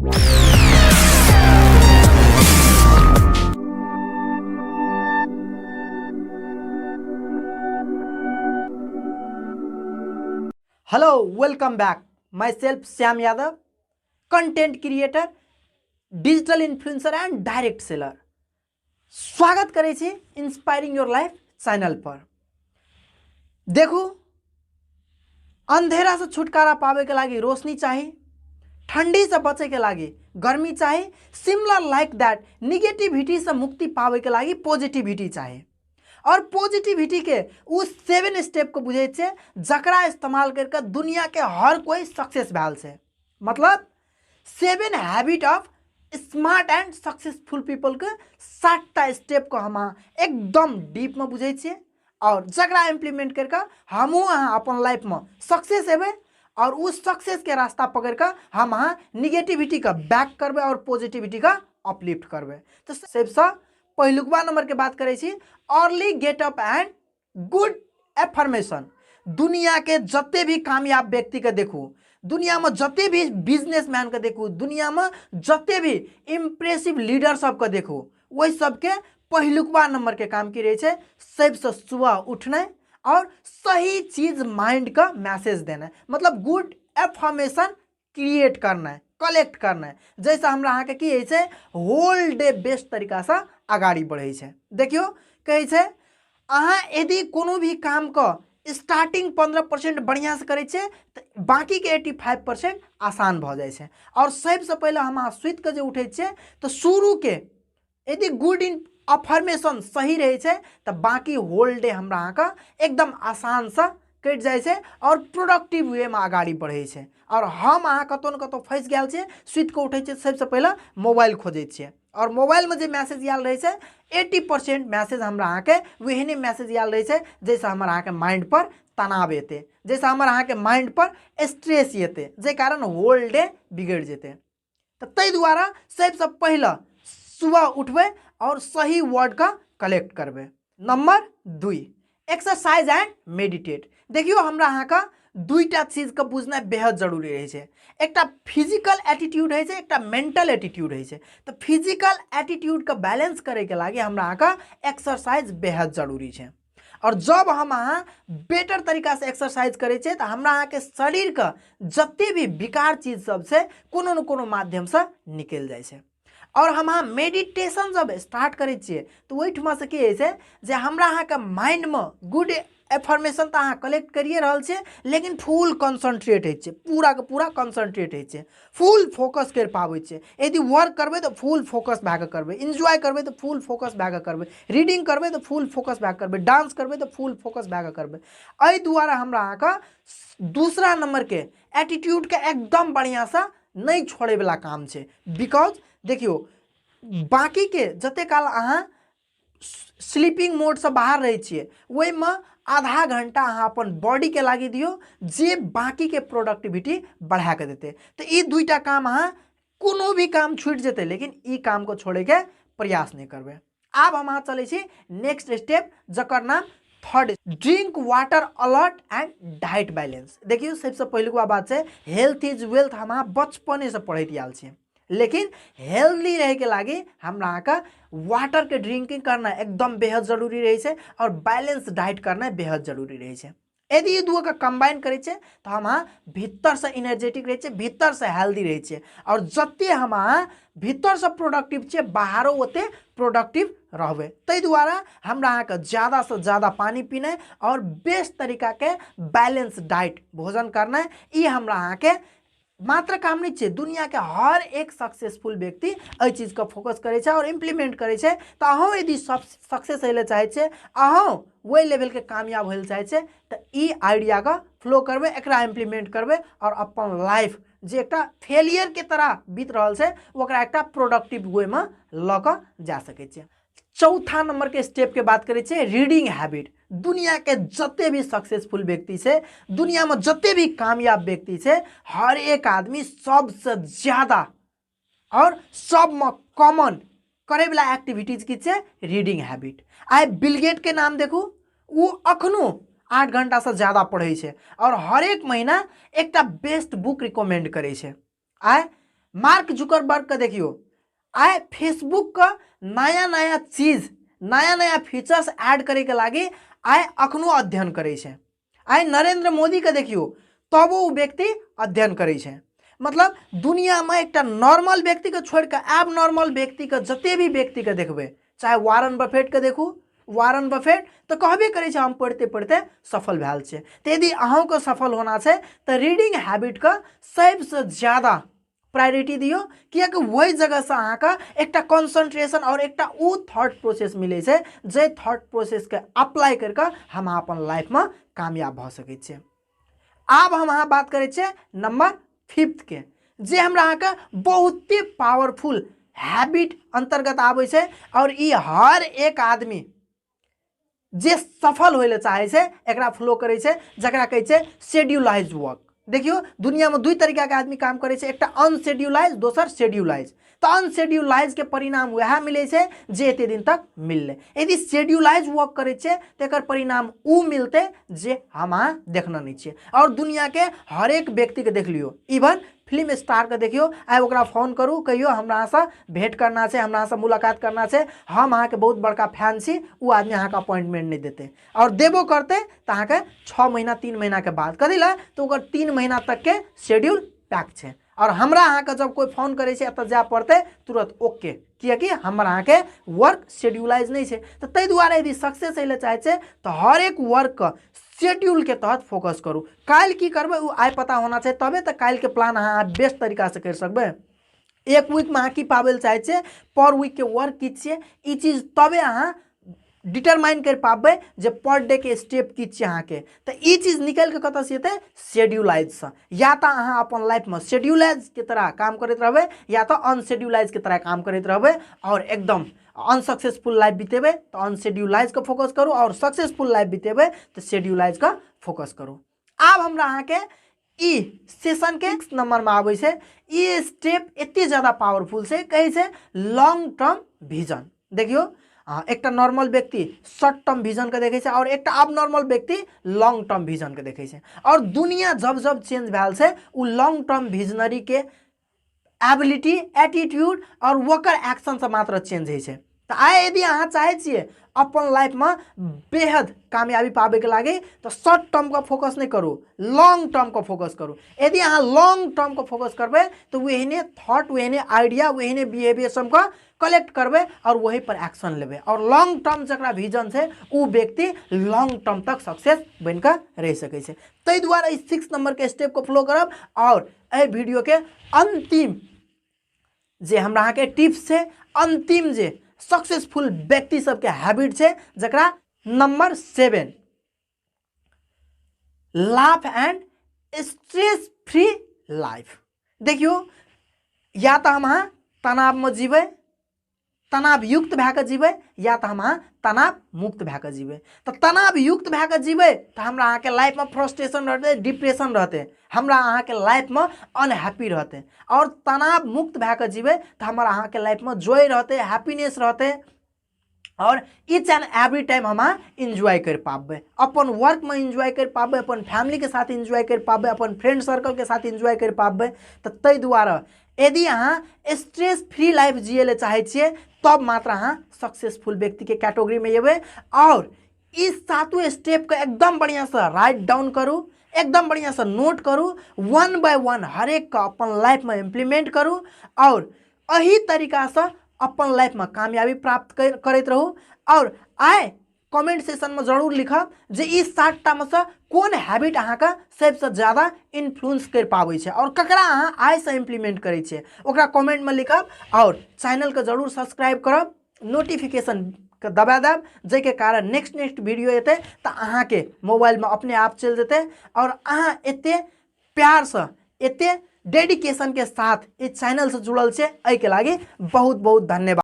Hello welcome back, myself Shyam Yadav, content creator, digital influencer and direct seller. स्वागत करै छी inspiring your life channel पर। देखू, अंधेरा से छुटकारा पावे के लागि रोशनी चाही, ठंडी से बचे के लागि गर्मी चाही, सिमिलर लाइक that negativity से मुक्ति पावे के लागि पॉजिटिविटी चाही। और पॉजिटिविटी के उ 7 स्टेप को बुझे छे जकरा इस्तेमाल करके दुनिया के हर कोई सक्सेस भेल छे। मतलब 7 habit of smart and successful people के 7टा स्टेप को हम एकदम डीप में बुझे छे और जकरा इम्प्लीमेंट करके हमहूँ अहाँ अपन लाइफ में सक्सेस हेबै और उस सक्सेस के रास्ता पकड़ के हम अहाँ निगेटिविटी का बैक करबै और पॉजिटिविटी का अपलिफ्ट करबै। तो सबसे पहिलुकवा नंबर के बात करै छी, early get up and good affirmation. दुनिया के जते भी कामयाब व्यक्ति के देखू, दुनिया में जते भी बिजनेसमैन के देखू, दुनिया में जते भी इम्प्रेसिव लीडर सबके देखू, ओहि सबके पहिलुकवा नंबर के काम की रहे छै सबसे सुबह उठनाइ और सही चीज माइंड का मैसेज देना, मतलब गुड एफर्मेशन क्रिएट करना है, कलेक्ट करना है, जैसे हमरा अहाँके की होइ छै होल डे बेस्ट तरीकासँ अगाडि बढ़ै छै। देखियौ कहै छै अहाँ यदि कोनो भी कामके स्टार्टिंग 15% बढ़िआँसँ करै छियै तऽ बाँकीके 85% आसान भऽ जाइ छै। आओर सबसँ पहिले हम अहाँ सुतिके जे उठै छियै तऽ शुरूके यदि गुड इन अफर्मेशन सही रहै छै तऽ बाँकी होल डे हमरा अहाँके एकदम आसानसँ कटि जाइ छै और प्रोडक्टिव वे में अगाडि बढ़ै छै। और हम अहाँ कतौ ने कतौ फँसि गेल छियै, सुति कऽ उठै छियै सबसँ पहिले मोबाइल खोजै छियै और मोबाइलमे जे मैसेज आयल रहै छै 80% मैसेज हमरा अहाँके ओहने मैसेज आयल रहै छै जाहिसँ हमर अहाँके माइंड पर तनाव एतै, जाहिसँ हमर अहाँके माइंड पर स्ट्रेस एतै, जाहि कारण होल डे बिगड़ि जेतै। तऽ ताहि दुआरे सबसँ पहिले सुबह उठबै और सही वर्ड का कलेक्ट करबै। Number 2, exercise and meditate. देखियौ हमरा अहाँके दुईटा चीजके बुझनाइ बेहद जरूरी रहै छै, एकटा फिजिकल एटीट्यूड होइ छै, एकटा मेंटल एटीट्यूड होइ छै। तऽ फिजिकल एटीट्यूडके बैलेंस करैके लागि हमरा अहाँके एक्सरसाइज बेहद जरूरी छै। और जब हम अहाँ बेटर तरीका से एक्सरसाइज करै छियै तऽ हमरा अहाँके शरीरके जते भी विकार चीज सब छै कोनो ने कोनो माध्यमसँ निकलि जाइ छै। और हम अहाँ मेडिटेशन जब स्टार्ट करै छियै तऽ ओहिठुमा से की होइ छै जे हमरा अहाँके माइंडमे गुड एफर्मेशन तऽ अहाँ कलेक्ट करिए रहल छियै, लेकिन फुल कॉन्सेंट्रेट होइ छै, पूरा के पूरा कॉन्सेंट्रेट होइ छै, फुल फोकस करि पाबै छियै। यदि वर्क करबै तऽ फुल फोकस भए कऽ करबै, एन्जॉय करबै तऽ फुल फोकस भए कऽ करबै, रीडिंग करबै तऽ फुल फोकस भए कऽ करबै, डांस करबै तऽ फुल फोकस भए कऽ करबै। एहि दुआरे हमरा अहाँके दूसरा नंबरके एटीट्यूडके एकदम बढ़िआँसँ नहि छोड़ैवला काम छै। Because देखियौ बाँकीके जते काल अहाँ स्लीपिंग मोडसँ बाहर रहै छियै ओहिमे आधा घंटा अहाँ अपन बॉडीके लागि दियौ जे बाँकीके प्रोडक्टिविटी बढ़ा कऽ देतै। तऽ ई दुईटा काम अहाँ कोनो भी काम छूटि जेतै लेकिन ई कामके छोड़ैके प्रयास नहि करबै। आब हम अहाँ चलै छी नेक्स्ट स्टेप जकर नाम third, drink water a lot and diet balance. देखियौ सबसँ पहिलुका बात छै हेल्थ is wealth, हम अहाँ बचपनेसँ पढ़ैत आयल छी, लेकिन हेल्दी रहैके लागि हमरा अहाँके वाटरके ड्रिंकिंग करना एकदम बेहद जरूरी रहै छै और बैलेंस डाइट करना बेहद जरूरी रहै छै। यदि ई दुओके कम्बाइन करै छियै तऽ हम अहाँ भीतरसँ एनर्जेटिक रहै छियै, भीतरसँ हेल्दी रहै छियै और जते हम अहाँ भीतरसँ प्रोडक्टिव छियै बाहरो ओते प्रोडक्टिव रहबै। ताहि दुआरे हमरा अहाँके ज़्यादासँ ज़्यादा पानि पीनाइ और बेस्ट तरीकाके बैलेंस डाइट भोजन करनाइ ई हमरा अहाँके मात्र काम नहीं छै। दुनिया के हर एक सक्सेसफुल व्यक्ति एहि चीजके फोकस करै छै और इम्प्लीमेंट करै छै। तऽ अहूँ यदि सक्सेस होइ लए चाहै छियै, अहूँ ओहि लेवलके कामयाब होइ लए चाहै छियै तऽ ई आइडियाके फ्लो करबै, एकरा इम्प्लीमेंट करबै और अपन लाइफ जे एकटा फेलियरके तरह बीत रहल छै ओकरा एकटा प्रोडक्टिव वेमे लऽ कऽ जा सकै छियै। चौथा नंबर के स्टेप के बात करै छियै रीडिंग हैबिट। दुनिया के जते भी सक्सेसफुल व्यक्ति छै, दुनिया में जते भी कामयाब व्यक्ति छै, हर एक आदमी सबसे ज्यादा और सब में कॉमन करे वाला एक्टिविटीज की छै रीडिंग हैबिट। आइ बिल गेट के नाम देखू, वो अखनो 8 घंटा से ज्यादा पढ़ै छै और हर एक महीना एकटा बेस्ट बुक रिकमेंड करै छै। आइ मार्क जुकरबर्ग के देखियो, आइ फेसबुक के नया नया चीज, नया नया फीचर्स ऐड करे के लागी आइ अखनो अध्ययन करै छै। आइ नरेंद्र मोदी के देखियो, तबो ओ व्यक्ति अध्ययन करै छै। मतलब दुनिया में एकटा नॉर्मल व्यक्ति के छोड़ के एब नॉर्मल व्यक्ति के जते भी व्यक्ति के देखबै, चाहे वारन बफेट के देखू, वारन बफेट तऽ कहबे करै छै हम पढ़िते पढ़िते सफल भेल छियै। तऽ यदि अहूँके सफल होना छै तऽ रीडिंग हैबिटके सबसँ ज्यादा प्रायोरिटी दियौ, किएकि ओहि जगहसँ अहाँके एकटा कॉन्सेंट्रेशन आओर एकटा ओ थॉट प्रोसेस मिलै छै जाहि थॉट प्रोसेसके अप्लाई करि कऽ हम अहाँ अपन लाइफमे कामयाब भऽ सकै छियै। आब हम अहाँ बात करै छियै नंबर फिफ्थ के, जे हमरा अहाँके बहुते पावरफुल हैबिट अंतर्गत आबै छै और ई हर एक आदमी जे सफल होय लए चाहै छै एकरा फॉलो करै छै, जकरा कहै छै शेड्यूलाइज वर्क। देखियौ दुनियामे दुई तरीकाके आदमी काम करै छै, एकटा अनशेड्यूलाइज, दोसर शेड्यूलाइज। तऽ अनशेड्यूलाइज के परिणाम वएह मिलै छै जे एते दिन तक मिललै। यदि शेड्यूलाइज वर्क करै छियै तऽ एकर परिणाम उ मिलतै जे हम अहाँ देखने नहि छियै। और दुनिया के हरेक व्यक्ति के देख लियौ, इवन फिल्म स्टार के देखियौ, आइ ओकरा फोन करू, कहियौ हमरा अहाँसँ भेंट करना छै, हमरा अहाँसँ मुलाकात करना छै, हम अहाँके बहुत बड़का फैन छी, उ आदमी अहाँके अपॉइंटमेंट नहि देतै। और देबो करतै तऽ अहाँके 6 महीना 3 महीना के बाद, कथी लए तऽ ओकर 3 महीना तक के शेड्यूल पैक छै। और हमरा अहाँके जब कोइ फोन करै छै एतऽ जाय पड़तै तुरंत ओके, किएकि हमर अहाँके वर्क शेड्यूलाइज नहि छै। तऽ ताहि दुआरे यदि सक्सेस होइ लए चाहै छै तऽ हरेक वर्कके शेड्यूलके तहत फोकस करू। काल्हि की करबै ओ आइ पता होना चाही, तबे तऽ काल्हिके प्लान अहाँ बेस्ट तरीकासँ करि सकबै। एक वीकमे अहाँ की पाबै लए चाहै छियै, पर वीकके वर्क की छियै, ई चीज तबे अहाँ डिटरमाइन करि पाबै जे पर डे के स्टेप की छियै अहाँके। तऽ ई चीज निकलि कऽ कतऽसँ एतै, शेड्यूलाइजसँ। या तऽ अहाँ अपन लाइफमे शेड्यूलाइज के तरह काम करैत रहबै या तऽ अनशेड्यूलाइज के तरह काम करैत रहबै और एकदम अनसक्सेसफुल लाइफ बितेबै तऽ अनशेड्यूलाइज के फोकस करू, और सक्सेसफुल लाइफ बितेबै तऽ शेड्यूलाइज के फोकस करू। आब हमरा अहाँके ई सेशन के 6 नंबर में आबै छै, ई स्टेप एते ज्यादा पावरफुल छै, कहै छै लॉन्ग टर्म विजन। देखियौ, एकटा नॉर्मल व्यक्ति शॉर्ट टर्म विजन के देखै छै और एकटा अब नॉर्मल व्यक्ति लॉन्ग टर्म विजन के देखै छै। और दुनिया जब जब चेंज भेल छै उ लॉन्ग टर्म विजनरी के एबिलिटी, एटीट्यूड और ओकर एक्शन से मात्र चेंज होइ छै। तऽ आइ यदि अहाँ चाहै छियै अपन लाइफमे बेहद कामयाबी पाबैके लागि तऽ शॉर्ट टर्मके फोकस नहि करू, लॉन्ग टर्मके फोकस करू। यदि अहाँ लॉन्ग टर्मके फोकस करबै तऽ ओहने थॉट, ओहने आइडिया, ओहने बिहेवियर सबके कलेक्ट करबै और वही पर एक्शन लेबै। और लॉन्ग टर्म जकरा विजन छै उ व्यक्ति लॉन्ग टर्म तक सक्सेस बनि कऽ रहि सकै छै। ताहि दुआरे ई 6 नंबरके स्टेपके फॉलो करब। और एहि वीडियोके अंतिम जे हमरा अहाँके टिप्स छै, अंतिम जे सक्सेसफुल व्यक्ति सबके हैबिट छै, जकरा number 7 laugh and stress free life. देखियौ, या तऽ हम अहाँ तनावमे जीबै, तनावयुक्त भए कऽ जीबै, या तऽ हम अहाँ तनाव मुक्त भए कऽ जीबै। तऽ तनावयुक्त भए कऽ जीबै तऽ हमरा अहाँके लाइफमे फ्रस्ट्रेशन रहतै, डिप्रेशन रहतै, हमरा अहाँके लाइफमे अनहैप्पी रहतै। आओर तनाव मुक्त भए कऽ जीबै तऽ हमर अहाँके लाइफमे जॉय रहतै, हैप्पीनेस रहतै और ईच एंड एवरी टाइम हम अहाँ एन्जॉय करि पाबबै, अपन वर्कमे एन्जॉय करि पाबबै, अपन फैमिलीके साथ एन्जॉय करि पाबबै, अपन फ्रेंड सर्कलके साथ एन्जॉय करि पाबबै। तऽ ताहि दुआरे यदि अहाँ स्ट्रेस फ्री लाइफ जियै लए चाहै छियै तब मात्र अहाँ सक्सेसफुल व्यक्तिके कैटेगरीमे एबै। और ई सातो स्टेपके एकदम बढ़िआँसँ राइट डाउन करू, एकदम बढ़िआँसँ नोट करू, वन बाय वन हरेकके अपन लाइफमे इम्प्लीमेंट करू और एही तरीकासँ अपन लाइफमे कामयाबी प्राप्त करैत रहू। और आइ कमेंट सेशनमे जरूर लिखब जे ई 7टा मे सँ कोन हैबिट अहाँके सबसँ ज्यादा इन्फ्लुएंस करि पाबै छै और ककरा अहाँ आइसँ इम्प्लीमेंट करै छियै, ओकरा कमेंटमे लिखब। और चैनलके जरूर सब्सक्राइब करब, नोटिफिकेशनके दबा देब, जाहिके कारण नेक्स्ट नेक्स्ट वीडियो एतै तऽ अहाँके मोबाइलमे अपने आप चलि जेतै। और अहाँ एते प्यारसँ, एते डेडिकेशनके साथ ई चैनलसँ जुड़ल छियै, एहिके लागि बहुत बहुत धन्यवाद।